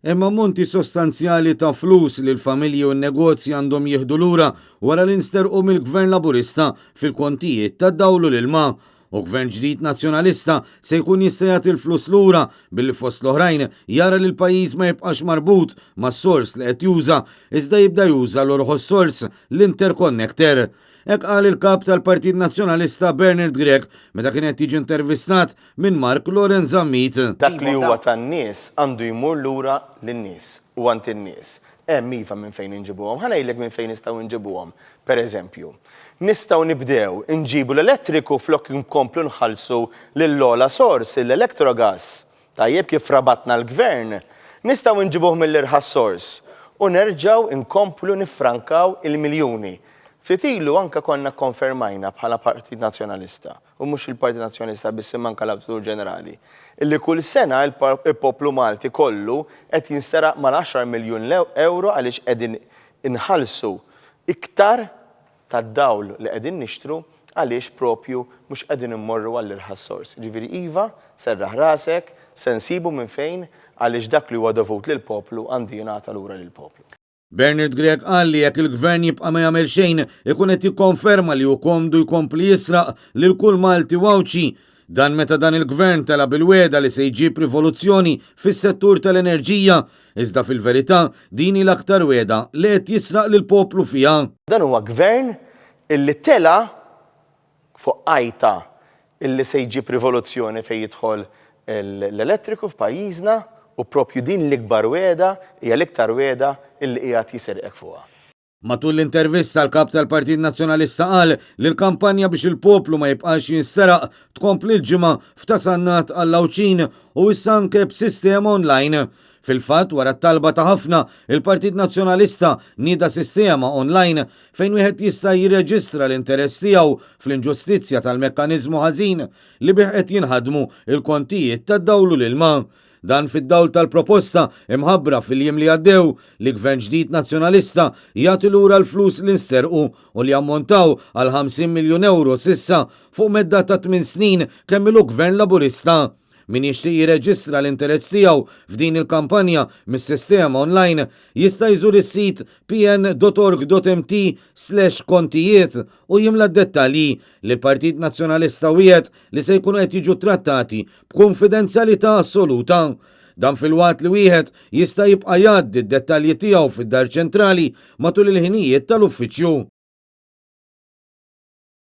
Hemm ammonti sostanzjali ta' flus li l-familji u n-negozji għandhom jieħdu lura wara li nsterqu mill-Gvern Laburista fil-kontijiet tad-dawl u l-ilma. U Gvern ġdid Nazzjonalista se jkun jista' jagħti l-flus lura billi fost l-oħrajn jara li l-pajjiż ma jibqax marbut mas-sors li qed juża iżda jibda juża l-orħos sors, l-interconnector. Hekk qal il-Kap tal-Partit Nazzjonalista Bernard Grech meta kien qed jiġi intervistat minn Mark Laurence Zammit. Dak li huwa tan-nies għandu jmur lura lin-nies u għand in-nies. Hemm iva minn fejn inġibuhom. Ħa ngħidlek minn fejn nistgħu nġibuhom. Per eżempju, nistgħu nibdew inġibu l-elettriku flok inkomplu nħallsu lill-ogħla sors, l-Electrogas. Tajjeb kif rabatna l-Gvern, nistgħu nġibuh mill-irħas sors u nerġgħu nkomplu niffrankaw il-miljuni. Ftit ilu anke konna kkonfermajna bħala Partit Nazzjonalista, u mhux il-Partit Nazzjonalista biss imma anke l-Awditur Ġenerali, illi kull sena l-poplu Malti kollu qed jinsteraq mal-għaxar miljun ewro għaliex qegħdin inħallsu iktar tad-dawl li qegħdin nixtru għaliex propju mhux qegħdin immorru għall-irħas sors. Jiġifieri iva, serraħ rasek, se nsibu minn fejn għaliex dak li huwa dovut lill-poplu għandu jingħata lura lill-poplu. Bernard Grech qal li jekk il-Gvern jibqa' ma jagħmel xejn ikun qed jikkonferma li hu komdu jkompli jisraq lil kull Malti u Għawdxi. Dan meta dan il-Gvern tela' bil-wegħda li se jġib rivoluzzjoni fis-settur tal-enerġija, iżda fil-verità din hi l-aktar wegħda li qed jisraq lill-poplu fiha. Dan huwa Gvern illi tela' fuq għajta illi se jġib rivoluzzjoni fejn jidħol l-elettriku f'pajjiżna u propju din l-ikbar wegħda hija l-iktar wegħda illi qiegħed jisirqek fuqha. Matul l-intervista l-Kap tal-Partit Nazzjonalista qal li l-kampanja biex il-poplu ma jibqax jinsteraq tkompli l-Ġimgħa f'Ta' Sannat għall-Għawdxin u issa anke b'sistema online. Fil-fatt, wara t-talba ta' ħafna, il-Partit Nazzjonalista nieda sistema online fejn wieħed jista' jirreġistra l-interess tiegħu fl-inġustizzja tal-mekkaniżmu ħażin li bih qed jinħadmu l-kontijiet tad-dawl u l-ilma. Dan fid-dawl tal-proposta imħabbra fil-jiem li għaddew li Gvern ġdid Nazzjonalista jagħti lura l-flus li nsterqu u li jammontaw għal 50 miljun ewro s'issa fuq medda ta' tminn snin kemm ilu Gvern Laburista. Min jixtieq jirreġistra l-interess tiegħu f'din il-kampanja mis-sistema online jista' jżur is-sit pn.org.mt/kontijiet u jimla d-dettalji li l-Partit Nazzjonalista wiegħed li se jkunu qed jiġu trattati b'kunfidenzjalità assoluta. Dan filwaqt li wieħed jista' jibqa' jgħaddi d-dettalji tiegħu fid-Dar Ċentrali matul il-ħinijiet tal-uffiċċju.